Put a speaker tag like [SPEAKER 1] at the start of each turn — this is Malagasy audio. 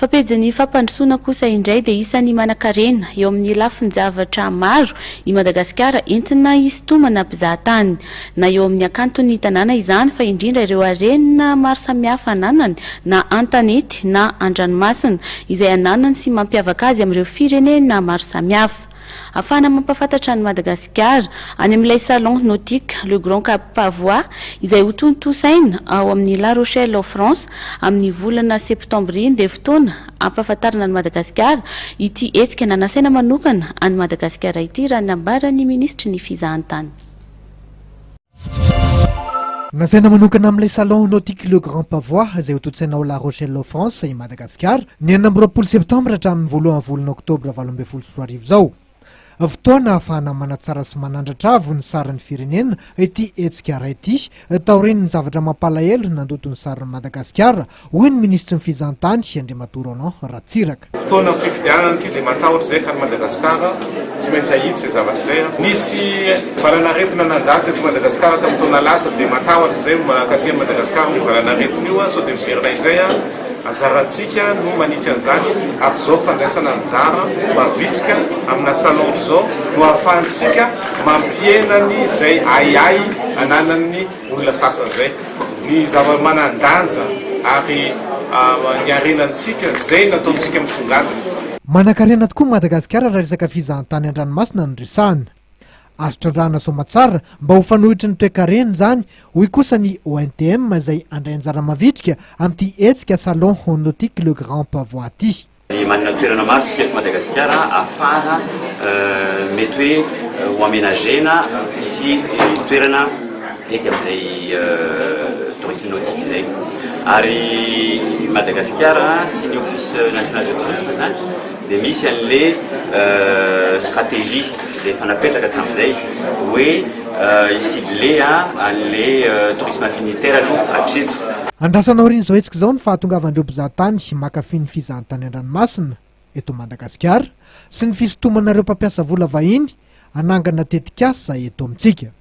[SPEAKER 1] Fa pejin'ny fampandrosoana kosa indray dia isan'ny manankarena eo amin'ny lafin-javatra maro i Madagasikara entina hisintomana mpizahatany. Na eo amin'ny hakanton'ny tanàna izany fa indrindra ireo harena maro samihafa ananany na an-tanety na an-dranomasina izay ananany sy mampiavaka azy amin'ireo firenena maro samihafa. Ahafahana mampahafantatra an'i Madagasikara any amin'ilay Salon Nautique Le Grand Cap Pavois izay hotontosaina ao amin'ny La Rochelle ao France amin'ny volana septambra iny dia fotoana hampahafantarana an'i Madagasikara ity hetsika nanasaina manokana an'i Madagasikara ity raha ny nambaran'ny minisitry ny fizahantany.
[SPEAKER 2] Nasaina manokana amin'ilay Salon Nautique Le Grand Pavois izay hotontosaina ao La Rochelle ao France i Madagasikara ny 26 septambra hatramin'ny voalohan'ny volana oktobra 2018 izao. Fotoana ahafahana manatsara sy manandratra avo ny sarin'ny firenena ity hetsika iray ity taorian'ny zavatra mampalahelo nandoto ny sarin'i Madagasikara, hoy ny minisitry ny fizahantany, Andriamatoa Roland Ratsiraka.
[SPEAKER 3] Fotoana fifidianana ity dia matahotra izay ka ny Madagasikara tsy maintsy hahitsy izay zavatra izay. Nisy valanaretina nandalo teto Madagasikara tamin'ny taona lasa dia matahotra izay mankaty amin'i Madagasikara io valanaretina io sao dia miverina indray. Anjarantsika no manitsy an'izany ary izao fandraisana anjara mavitrika amina salon ohatr'izao no ahafahantsika mampihena ny izay ahiahy ananan'ny olona sasany izay. Ny zava-manan-danja ary ny harenantsika izay nataontsika misongadina.
[SPEAKER 2] Manankarena tokoa Madagasikara raha resaka fizahantany an-dranomasina no resahana. Azo trandrahana soamatsara mba ho fanohitry ny toekarena izany, hoy kosa ny ONTM izay handray anjara mavitrika amin'ity hetsika Salon Nautique Le Grand Pavois ity.
[SPEAKER 4] Manana toerana maro tsika eto Madagasikara ahafahana mety hoe ho aménager-na hisy toerana hety amin'izay tourisme nautique izay. Ary Madagasikara sy ny Office National de Tourisme izany dia misy an'le stratégie izay efa napetraka hatramin'izay hoe hi-cibler an'le tourisme affinitaire aloha hatreto.
[SPEAKER 2] Andrasana aorian'izao hetsika izao ny fahatongavan'ireo mpizahatany mankafy ny fizahantany an-dranomasina eto Madagasikara sy ny fisintomana ireo mpampiasa vola vahiny hanangana tetikasa eto amintsika.